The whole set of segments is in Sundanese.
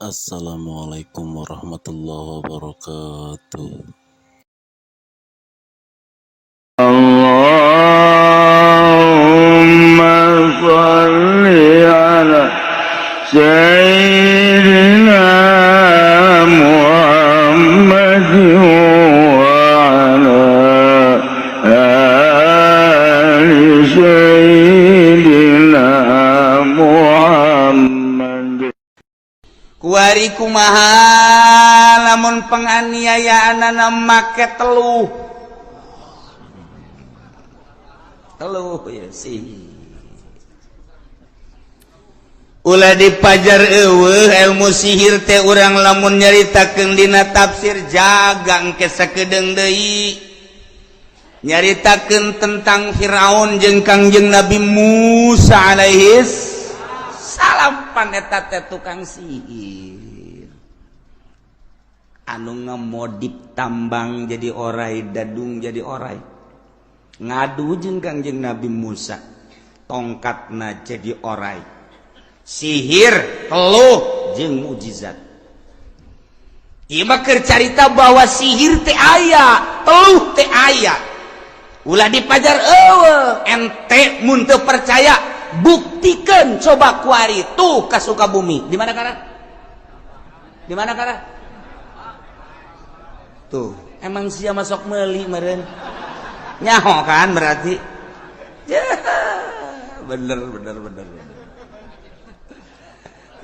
Assalamualaikum warahmatullahi wabarakatuh. اللهم صل على سيدنا محمد وعلى آل سيدنا محمد. Kuari kumaha lamun penganiayaan make teluh teluh ya sih ulah dipajar eueuh ilmu sihir teh. Urang lamun nyaritakeun dina tafsir jagang ke sakedeung deui nyaritakeun tentang Firaun jeung Kangjeng Nabi Musa alaihis salam. Pan eta teh tukang sihir anu ngemodif tambang jadi orai, dadung jadi orai, ngadu jeung Kangjeng Nabi Musa, tongkatna jadi orai. Sihir, teluh jeung mukjizat. Ieu mah keur carita bahwa sihir teh aya, teluh teh aya. Ulah dipajar eueuh. Ente mun teu percaya, buktikan coba kuari tuh ka Sukabumi. Di mana kara? Di mana kara? Tuh, emang sia masuk meuli meureun nyaho kan berarti ya, bener bener bener bener.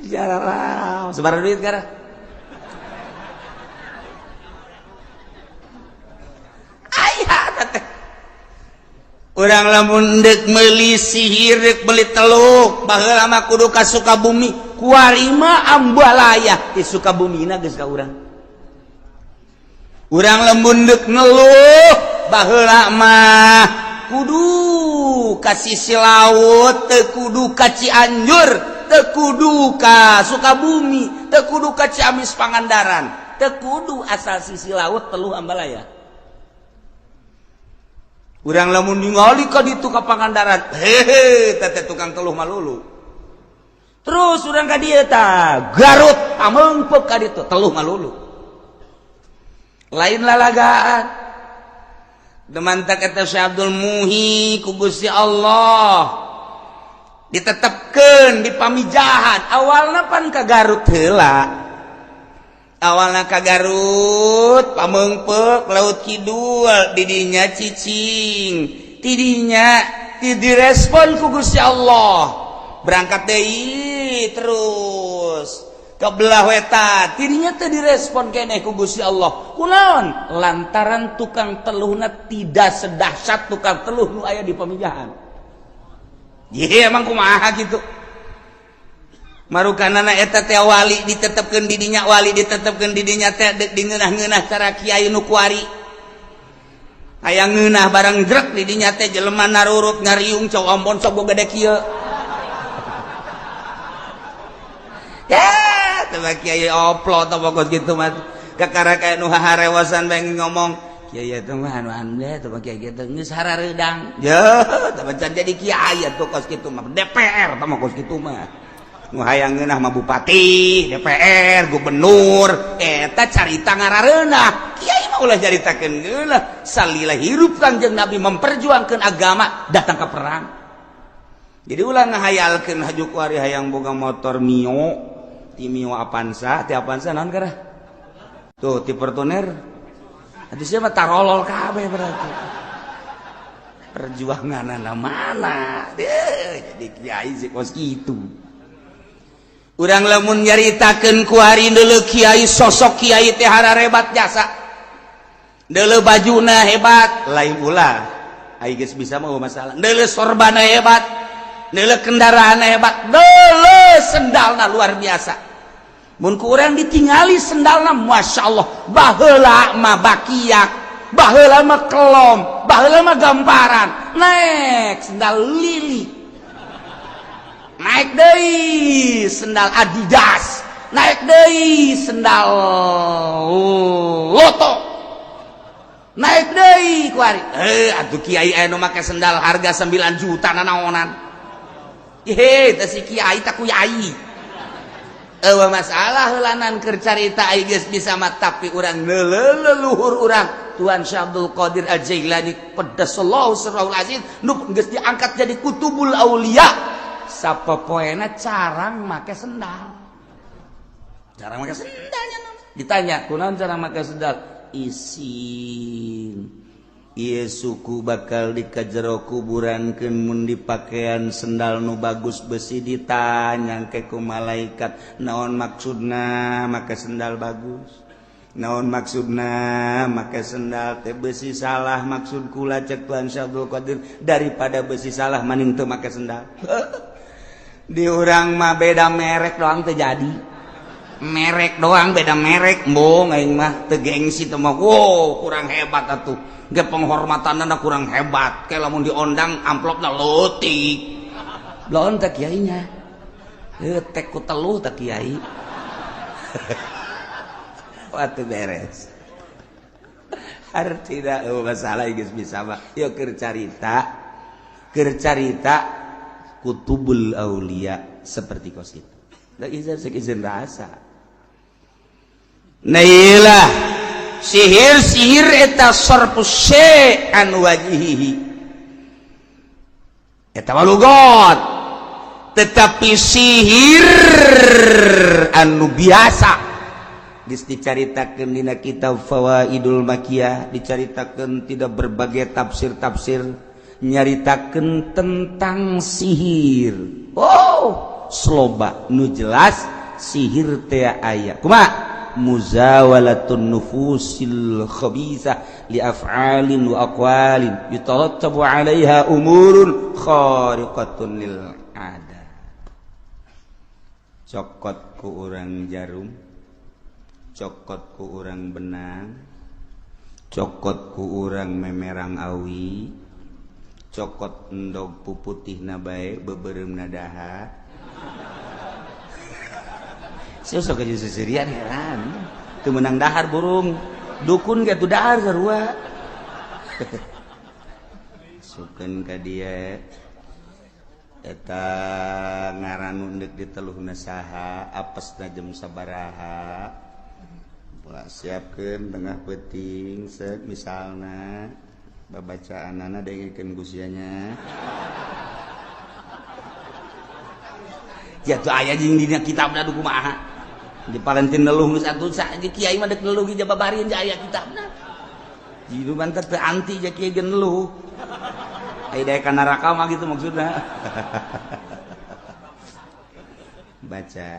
Jarang sebar duit kara aya teh. Urang lamun deuk meuli sihir, deuk meuli teluk, baheula mah kudu ka Sukabumi. Kuari mah ambalaya di Sukabumina geus ka urang. Urang lamun deuk ngeluh, baheula mah kudu ka sisi laut, teu kudu ka Cianjur, teu kudu ka Sukabumi, teu kudu ka Ciamis, Pangandaran, teu kudu, asal sisi laut teluh ambalaya. Urang lamun ningali ka ditu ka Pangandaran, hehe, teh tukang teluh malulu. Terus urang ka dieu tah Garut, pamengpeuk ka ditu teluh malulu. Lain lalagaan. Demantak eta Syekh Abdul Muhi ku Gusti Allah ditetepkeun di Pamijahan. Awalna pan ka Garut heula, awalna ka Garut, pamengpeuk Laut Kidul, didinya cicing, tidinya direspon ku Gusti Allah, berangkat deui terus ke belah wetan, tidinya teu direspon keneh ku Gusti Allah. Kunaon? Lantaran tukang teluhna tidak sedahsyat tukang teluh nu aya di Pamijahan. Ye, emang kumaha gitu marukanana eta teh wali ditetepkeun di dinya, wali ditetepkeun di dinya teh deuk dingeunah-ngeunah cara kiai nu kuari hayang ngeunah barang jrek di dinya teh jelema narurut ngariung cau ompon sok gede kieu. Ya teh kiai oplo teh pokok gitu mah kakara kayak nu harewasan bae ngomong kiai eta mah anu anu teh kiai kieu geus harareudang ya teh can jadi kiai atuh kos kitu mah DPR teh mah kos kitu mah nu hayang ngeunah mah bupati, DPR, gubernur. Eta carita ngarareunah. Kiai mah ulah caritakeun ngeunah. Salila hirup Kangjeng Nabi memperjuangkeun agama, datang ke perang. Jadi ulah ngahayalkeun haju kuari hayang boga motor Mio, ti Mio Avanza, ti Avanza naon kara tuh, ti Fortuner atuh siapa tarolol kabeh. Berarti perjuangan mana deh jadi kiai sih kos kitu. Urang lamun nyaritakeun kuari deuleu kiai, sosok kiai teh hararebat jasa, deuleu bajuna hebat, lain ulah ai geus bisa mah masalah, deuleu sorbana hebat, deuleu kendaraan hebat, deuleu sendalna luar biasa. Mun ku urang ditingali sendalna, Masya Allah, baheula mah bakiak, baheula mah kelom, baheula mah gamparan naik sendal lili, naik deui sendal Adidas, naik deui sendal Loto, naik deui kuari. Eh, atuh kiai anu make sendal harga 9 juta nanaonan? Hehe, teh si kiai tak kuyai. Eueuh masalah heulanan keur carita ai geus bisa mah, tapi urang leluhur urang Tuan Syekh Abdul Qadir Al-Jailani qaddasallahu sirrahul aziz nu geus diangkat jadi kutubul aulia, sapopoena carang make sendal. Carang make sendalnya, ditanya kunaon carang make sendal, isin ieu suku bakal dikajero kuburankeun mun dipakean sendal nu bagus besi. Ditanya ke ku malaikat, naon maksudna make sendal bagus, naon maksudna make sendal teh besi salah? Maksud kula, cek Tuan Syekh Abdul Qadir, daripada besi salah maning teu make sendal. Di urang mah beda merek doang teu jadi, merek doang beda merek, embung aing mah teu gengsi teu mah. Wow, kurang hebat atuh ge, penghormatanna kurang hebat, kayak lamun diondang amplopna leutik belon teh kiainya tek ku teluh teh kiai. Waktu beres artinya, oh, masalah geus bisa mah. Yuk, keur carita, keur carita kutubul aulia seperti kos itu da izin izin rasa. Nah, iyalah sihir, sihir eta sarfus syai' an wajhihi, eta mah lugot. Tetapi sihir anu biasa geus dicaritakeun dina kitab Fawaidul Makiyah, dicaritakeun tidak berbagai tafsir-tafsir nyaritakeun tentang sihir. Oh, sloba nu jelas sihir teh aya kumaha muzawalatun nufusil khabisah li af'alin wa aqwalin yatarattabu 'alaiha umurun khariqatun lil 'ada. Cokot ku urang jarum, cokot ku urang benang, cokot ku urang memerang awi, cokot endog puputihna bae, beubeureumpna daha. Sok aja seserian, heran teu meunang dahar burung dukun ge tuh dahar sarua. Sukeun ka dia eta ngaran nu diteluhna saha, apesna jam sabaraha, pola siapkeun tengah peuting set misalna babacaanana dengekeun gusianya. Ya tuh aya jeung dina kitabna du kumaha di Palentin neluh geus atuh sa kiai mah deuk neluh ge babarin aya kitabna. Jitu bantet teu anti ja kiai ge neluh. Aya daek ka neraka mah gitu maksudna. Baca.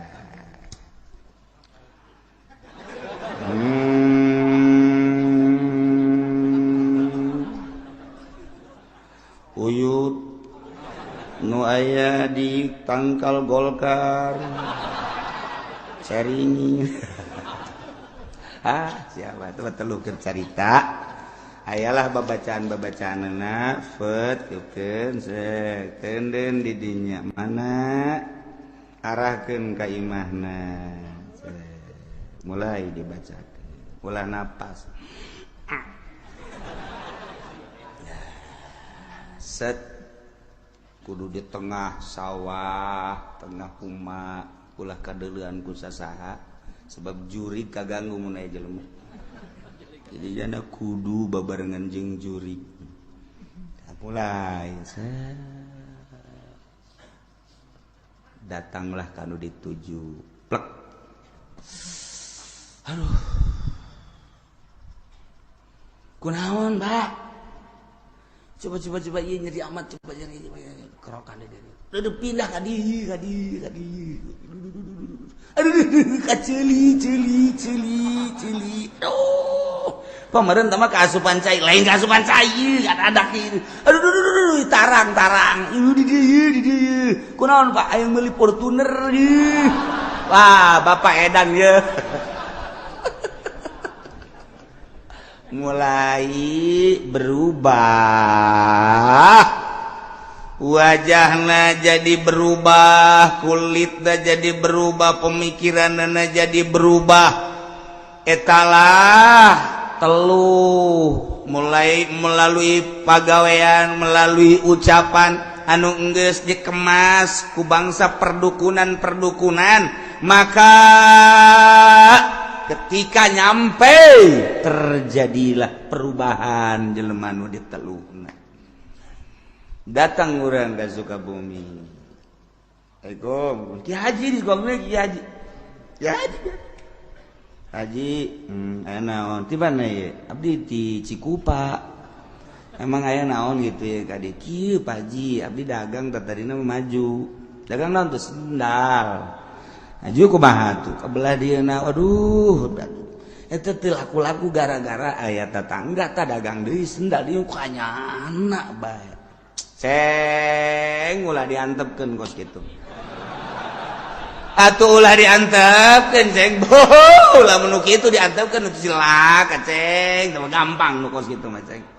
Uyut nu aya di tangkal Golkar. Ceringi. Ah, siapa tuh telu keur carita. Ayalah babacaan-babacaanna fet keun sek tenden di dinya mana arahkeun ka imahna. Mulai dibacakeun. Ulah napas. Set kudu di tengah sawah, tengah huma, ulah kadeuleuan ku sasaha sebab juri kaganggu mun aya jelema. Jadi jana kudu babarengan jeung juri. Mulai set. Datanglah kanu dituju. Plek. Aduh. Kunaon, Pak? Coba coba coba ieu nyeri amat, coba nyeri kerokan dia. Udah pindah ka dieu, ka dieu, ka dieu. Aduh, ka ceuli, ceuli, ceuli, ceuli. Aduh. Pameureun tah mah kaasupan cai, lain kaasupan cai, ada ieu. Aduh, aduh, aduh, tarang, tarang. Ieu di dieu, di dieu. Kunaon, Pak? Aya meuli Fortuner ieu. Wah, Bapak edan ye. Mulai berubah wajahna, jadi berubah kulitna, jadi berubah pemikiranna, jadi berubah. Etalah teluh mulai melalui pagawean, melalui ucapan anu enggeus dikemas ku bangsa perdukunan-perdukunan. Maka ketika nyampe terjadilah perubahan jelema nu diteluhna. Datang urang ke Sukabumi. Assalamualaikum, Ki Haji di Sukabumi. Ki Haji, Ki Haji, Haji, aya naon? Ti mana ye? Abdi di Cikupa. Emang aya naon gitu ya ka dieu? Kieu, Pak Haji, abdi dagang tadina maju. Dagang naon tuh? Sendal. Maju kumaha tuh? Kebelah dieu na, aduh, eta teu laku-laku gara-gara aya tetangga tah dagang deui sendal dieu kanyana bae. Ceng, ulah diantepkeun kos kitu. Atuh ulah diantepkeun, Ceng. Boh, ulah nu kitu diantepkeun cilaka, Ceng. Teu gampang nu kos kitu mah, Ceng.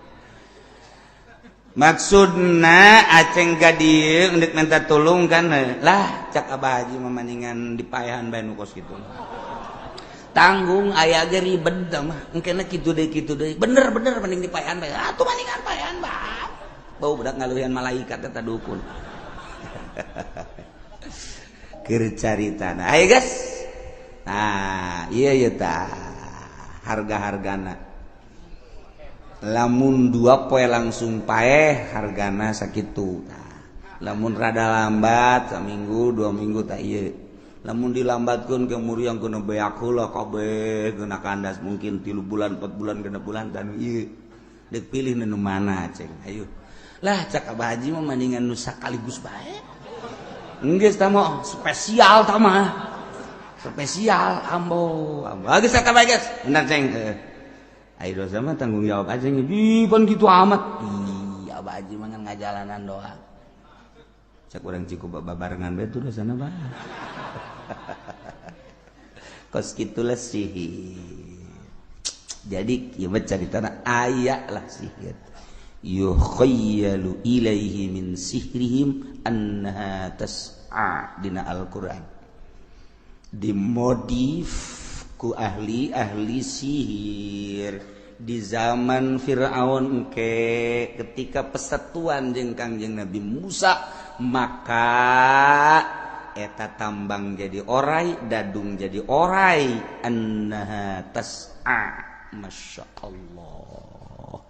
Maksudna aceng ka dieu endek minta tulung kan lah, cak Abah Haji mah maningan dipaehan bae nu kos kitu. Tanggung aya ge ribet mah. Engkena kitu deui, kitu deui. Bener-bener mending dipaehan bae. Atuh maningan paehan bae. Bau budak ngaluhian malaikat eta dukun. Keur caritana. Ayo guys. Nah, iya iya tah harga-hargana. Lamun 2 poe langsung paeh hargana sakitu. Nah, lamun rada lambat seminggu 2 minggu tak iya. Lamun dilambatkeun ke muriang kena beak heula kabeh kena kandas mungkin 3 bulan, 4 bulan, 6 bulan dan ieu. Dek pilih nu mana, Ceng? Ayo. Lah, cak Abah Haji mah mendingan nu sakaligus bae. Geus tah mah spesial tah mah. Spesial ambo. Ambo. Geus eta bae geus. Bener, Ceng. Ayo dosa mah tanggung jawab aja nih. Pan gitu amat. Iya, Abah Haji mah ngajalanan doang. Cak urang Cikupa babarengan bae tuh dosana bae. Kos kitulah sihir. Jadi kieu caritana aya lah sihir. Yukhayyalu ilaihi min sihrihim annaha tas'a dina Al-Qur'an. Dimodif ku ahli-ahli sihir di zaman Fir'aun ke ketika persatuan jeung Kangjeng Nabi Musa, maka eta tambang jadi orai, dadung jadi orai, annaha tas'a. Masya Allah,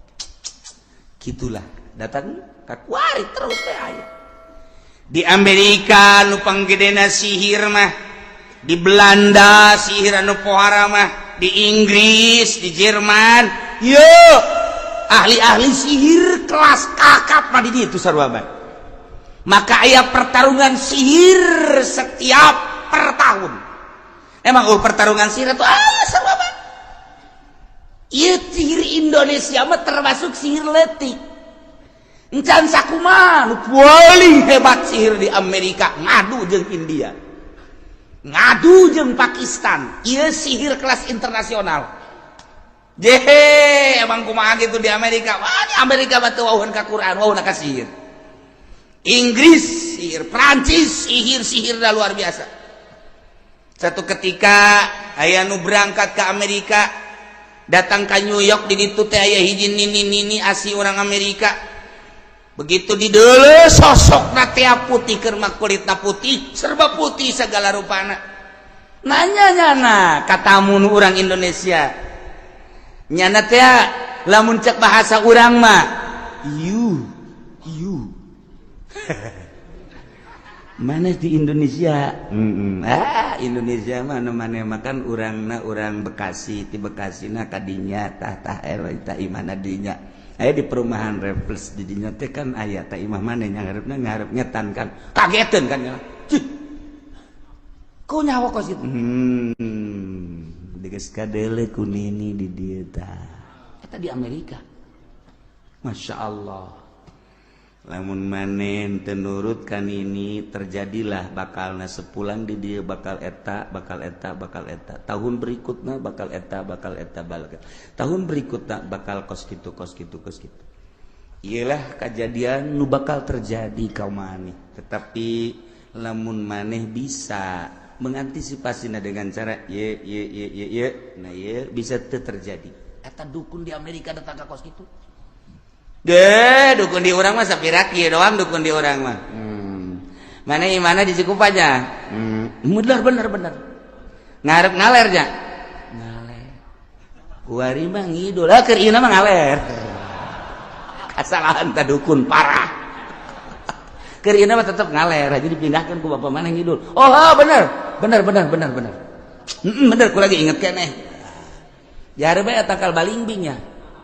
gitulah datang kakuari terus teh aya di Amerika nu panggedena sihir mah, di Belanda sihir anu pohara mah, di Inggris, di Jerman. Yo, ahli-ahli sihir kelas kakap mah di ditu sarua bae. Maka aya pertarungan sihir setiap per tahun. Emang oh, pertarungan sihir itu aya sarua bae. Ieu sihir Indonesia mah termasuk sihir letik. Encan sakumaha nu paling hebat sihir di Amerika ngadu jeung India, ngadu jeung Pakistan. Ieu sihir kelas internasional. Jehe, emang kumaha gitu di Amerika? Wah, di Amerika mah teu wauheun ka Quran, wauhna ka sihir. Inggris sihir, Prancis sihir, sihir dah luar biasa. Satu ketika aya nu berangkat ke Amerika, datang ke New York, di ditu teh aya hiji nini-nini asli orang Amerika. Begitu di deuleu sosok teh putih, keur mah kulitna putih, serba putih segala rupana. Nanya nyana katamu nu urang Indonesia. Nyana teh lamun cek bahasa urang mah iu iu. Mana di Indonesia? Ah, Indonesia mah nu maneh makan urangna urang Bekasi, ti Bekasi na kadinya tah tah eta imahna dinya. Aya di perumahan Refles di dinya teh kan aya tah imah maneh yang hareup ngarep ngetan kan. Kageteun kan ya. Cih. Ku nyawa kos kitu. Geus kadeule ku nini di dieu tah. Eta di Amerika. Masya Allah. Lamun maneh teu nurut kan ini terjadilah bakalna sepulang di dia bakal eta, bakal eta, bakal eta, tahun berikutnya bakal eta, bakal eta, bakal tahun berikutnya bakal kos gitu, kos gitu, kos gitu. Iyalah kejadian nu bakal terjadi kau maneh. Tetapi lamun maneh bisa mengantisipasi dengan cara ye ye ye ye ye, nah ye bisa terjadi. Eta dukun di Amerika datang ke kos gitu. Deh, dukun di urang mah sapira kieu doang dukun di urang mah. Mana imana di Cikupanya? Bener bener bener. Ngarep ngaler nya. Ngaler. Kuari mah ngidul, ah keur ieu mah ngaler. Kasalahan ta dukun parah. Keur ieu mah tetep ngaler, aja dipindahkeun ku bapak mana ngidul. Oh, bener. Bener bener bener bener. Bener ku lagi inget keneh. Jare bae tangkal balingbing nya.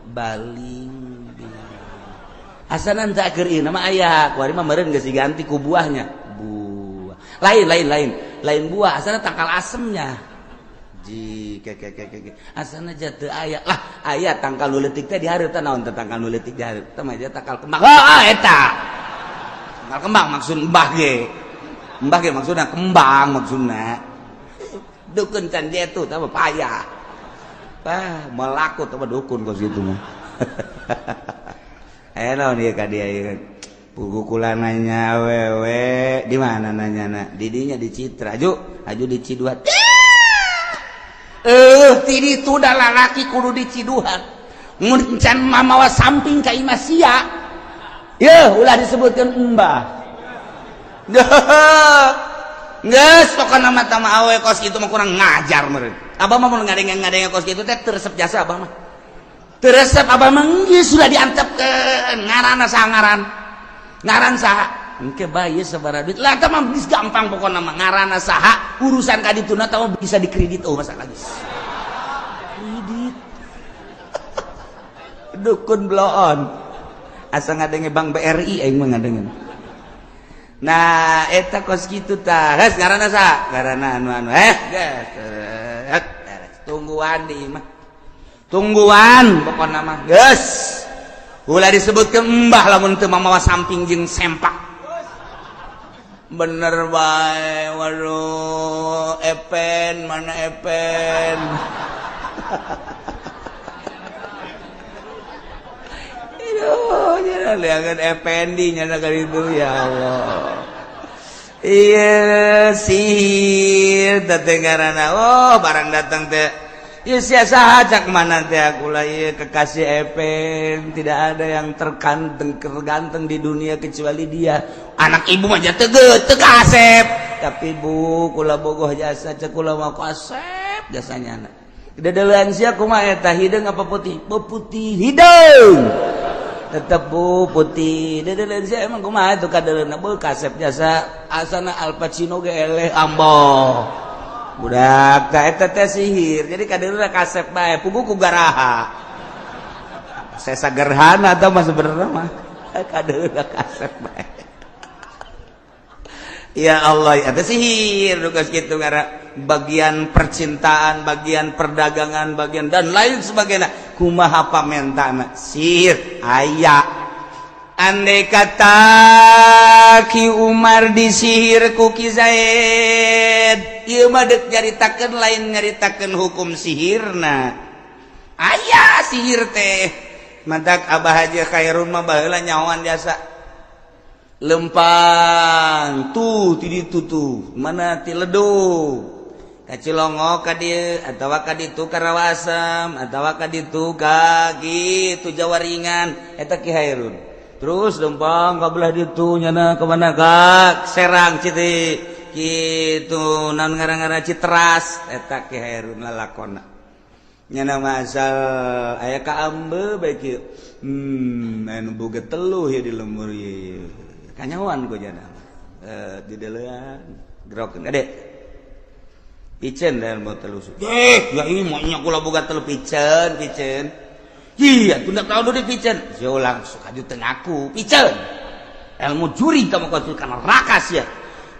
Balingbing. Asanan tak keur ieu mah aya, kuari mah meureun geus diganti ku buahnya. Buah. Lain lain lain. Lain buah, asana tangkal asemnya. Ji ke ke ke ke. Asana jatuh aya. Lah, aya tangkal nu leutik teh dihareup teh naon teh tangkal nu leutik dihareup. Teh mah tangkal kembang. Oh, eta. Tangkal kembang maksud mbah ge. Mbah ge maksudna kembang maksudna. Dukun can jatuh teh mah payah. Wah, melaku teh mah dukun kos kitu mah. Naon ieu ka dia ieu. Pukulan nanya awewe di mana nanyana? Didinya di Citra. Aju, aju di Ciduhan. Ti ditu da lalaki kudu di Ciduhan. Mun can mamawa samping ka imah sia. Yeuh, ulah disebutkeun embah. Geus pokona mah tama awe kos kitu mah kurang ngajar meureun. Abah mah mun ngadenge-ngadenge kos kitu teh teu resep jasa abah mah. Teu resep abah mah geus sudah diantepkeun ngaranna saha ngaran. Ngaran saha? Engke bae sabaraha duit. Lah tah mah geus gampang pokona mah ngaranna saha, urusan ka dituna tah mah bisa dikredit oh masalah geus. Kredit. Dukun bloon. Asa ngadenge Bank BRI aing mah ngadenge. Nah, eta kos kitu tah. Geus ngaranna saha? Ngaranna anu-anu. Geus. Tungguan di imah. Tungguan pokona mah. Geus. Ulah disebutkeun embah lamun teu mamawa samping jeung sempak. Bener bae, waduh, Epen mana Epen. Aduh, nyana liangan Ependi nyana ka ditu ya Allah. Iya, sihir teh ngaranna. Oh, barang datang teh. Ya sia saha cak mana teh aku lah ieu kekasih Epen, tidak ada yang terganteng terganteng di dunia kecuali dia. Anak ibu mah teu teu kasep. Tapi bu kula bogoh jasa cek kula mah kasep jasanya anak. Dedeuleun sia kumaha eta hideung apa putih? Putih hideung. Tetep bu putih. Dedeuleun sia emang kumaha itu kadeuleunna beuh kasep jasa asana Al Pacino ge eleh amboh. Budak tah eta teh sihir. Jadi kadeuleunna kasep bae puguh ku garaha. Sesa gerhana tah mah sebenarnya mah. Kadeuleunna kasep bae. Ya Allah, eta sihir tugas kitu ngara bagian percintaan, bagian perdagangan, bagian dan lain sebagainya. Kumaha pamentana sihir aya. Andai kata Ki Umar disihir ku Ki Zaid, ieu mah deuk nyaritakeun lain nyaritakeun hukum sihirna. Aya sihir teh. Mantak Abah Haji Khairun mah baheula nyahoan jasa. Lempang tuh ti ditu tuh, mana ti ledug. Ka Cilongok ka dieu atawa ka ditu ka Rawasem atawa ka ditu ka kitu Jawa Ringan eta Ki Hairun. Terus lempang ka belah ditu nyana ka mana ka Serang Citi kitu naon ngaran-ngaran Citeras eta Ki Hairun lalakonna. Nyana mah asal aya ka ambe bae kieu. Anu boga teluh ieu di lembur ieu. Kanyahoan ku jana. Di deulean gerokeun ade. Piceun dan mau teluh. Ya ini maunya kula boga teluh piceun, piceun. Iya, tunda tahu dulu piceun. Yo langsung aju teu ngaku, piceun. Ilmu juri kamu kau karena rakas ya.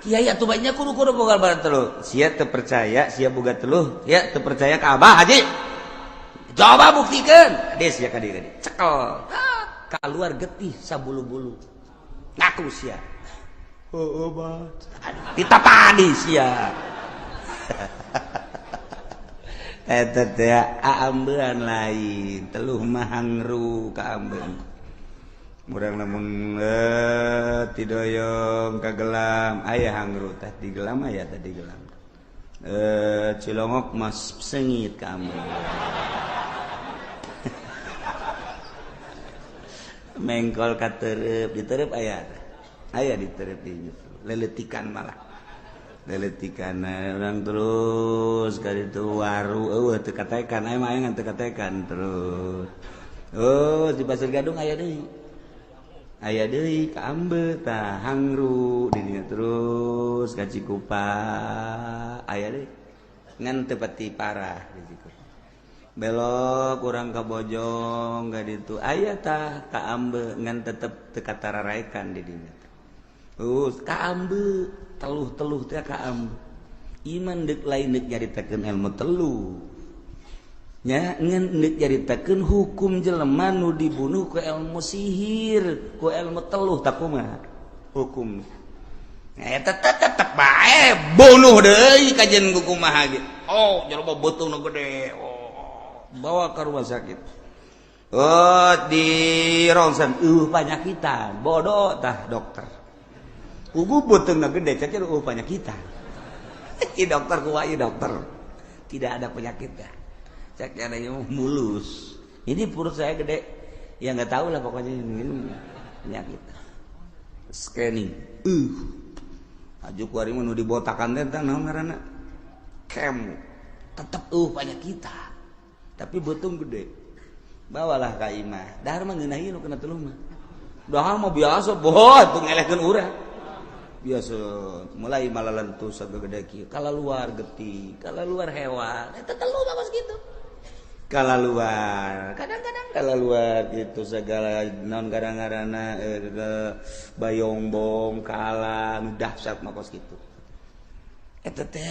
Kiai atuh banyak kudu-kudu boga barang teluh. Sia teu percaya, sia boga teluh, ya teu percaya ka Abah Haji. Coba buktikan. Des ya ka dieu cekel. Keluar getih sabulu-bulu. Ngaku sia. Heeh, Bah. Ditapadi sia. Eta teh aambean lain, teluh mah hangru ka ambeun. Murang lamun tidoyong kagelam aya hangru teh digelam aya teh digelam. Cilongok mas sengit ka ambeun. Mengkol ka tereup, ditereup aya teh. Aya di terapi leletikan, malah leletikan orang terus kali itu waru eueuh teu katekan aya mah, aya teu katekan terus. Oh, di Pasir Gadung aya deui, aya deui ka Ambe tah, hangru di dinya, terus ka Cikupa aya deui, ngan teu pati parah di Cikupa. Belok kurang ke Bojong gak ditu aya tah, ka Ambe, ngan tetep teu katararaekan di dinya. Terus ka Ambe, teluh-teluh teh ka Ambe. Iman deuk lain deuk nyaritakeun ilmu teluh nya, ngan deuk nyaritakeun hukum jelema nu dibunuh ku ilmu sihir, ku ilmu teluh, tak kumaha hukum eta? Tetep bae bunuh deui kajen ku kumaha ge. Oh, jelema beuteung nu gede, oh, bawa ke rumah sakit. Oh, di rongsen panyakitan. Bodoh tah dokter. Ugu beuteung gede, cek panyakitan. I dokter kumaha? I dokter tidak ada penyakitnya. Cek ada mulus, ini perut saya gede ya, nggak tahu lah, pokoknya ini penyakit. Scanning, aju kuari mah nu dibotakan teh naon ngaranna, kemo, tetep panyakitan, tapi beuteung gede. Bawalah ka imah, dahar mah ngeunahi nu kena teluh mah. Dahar mah biasa boh tuh ngelehkeun urang biasa, mulai malalentu sagede kieu, kala luar getih, kala luar hewan eta teluh mah gitu, kala luar kadang-kadang kala luar gitu segala non kadang-kadang ke bayongbong, kala nu dahsyat mah kos kitu. Eta teh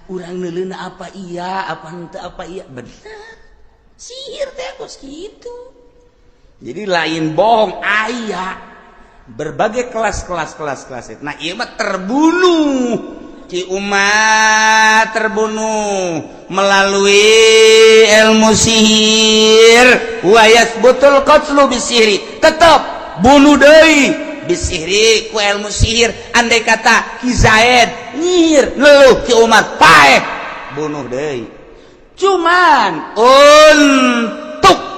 urang neuleuna apa iya apa henteu, apa iya bener sihir teh kos kitu. Jadi lain bohong, aya berbagai kelas-kelas, kelas-kelas. Nah, ieu mah terbunuh, Ki Umar terbunuh melalui ilmu sihir. Wa yatsbutul qatlu bisihri, tetap bunuh deui bisihri, ku ilmu sihir. Andai kata Ki Zaid nyihir ngeluh Ki Umar paeh, bunuh deui. Cuman untuk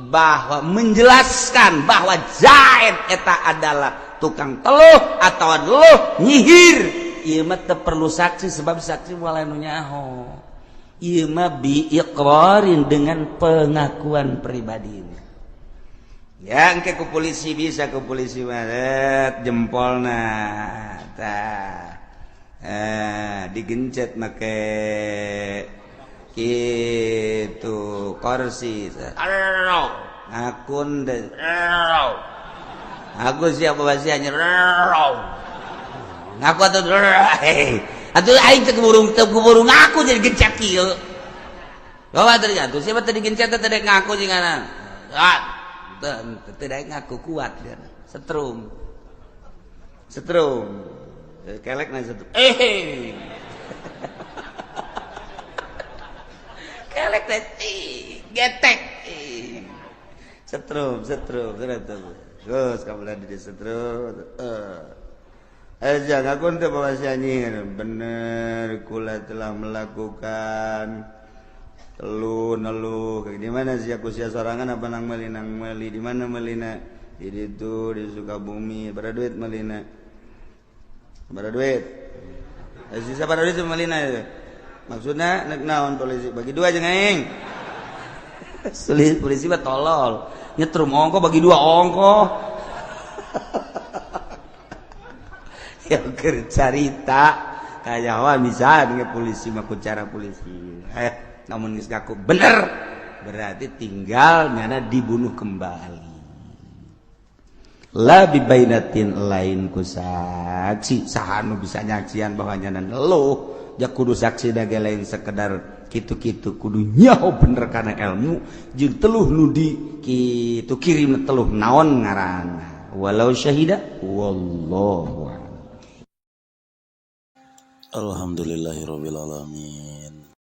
bahwa menjelaskan bahwa Zaid eta adalah tukang teluh atau teluh nyihir, ieu mah teu perlu saksi, sebab saksi moal nu nyaho. Ieu mah bi iqrarin, dengan pengakuan pribadi ini ya. Engke ku polisi, bisa ku polisi mah jempolna tah, digencet make gitu kursi, akun aku siapa pasti hanya ngaku atau atau aing teu keburu, teu keburu ngaku jadi gencet kieu. Bawa ternyata siapa tadi gencet teh ngaku jingana, ah tidak ngaku, kuat dia. Setrum, setrum kelek na, setrum, eh kelek teh getek, setrum, setrum, setrum, terus kamu di setrum. Eh, jangan aku untuk bawa bener kula telah melakukan telu nelu. Di mana sih aku sia sorangan apa nang meli? Nang meli. Di mana melina? Di itu, di Sukabumi. Berapa duit melina? Berapa duit? Eh, sisa berapa duit melina itu? Maksudnya nek naon polisi bagi dua jeung aing. Polisi mah tolol, nyetrum ongko bagi dua ongko. Ya keur carita kayawan bisa dengan polisi mah, ku cara polisi. Eh, namun geus ngaku bener, berarti tinggal nyana dibunuh kembali. La bibainatin, lain ku saksi. Saha nu bisa nyaksian bahwa nyana ngeluh? Ja kudu saksi dage lain sekedar kitu-kitu, kudu nyaho bener karena ilmu jeung teluh nu di kitu kirim teluh naon ngaranna. Walau syahida, wallahu. Alhamdulillahirabbil alamin.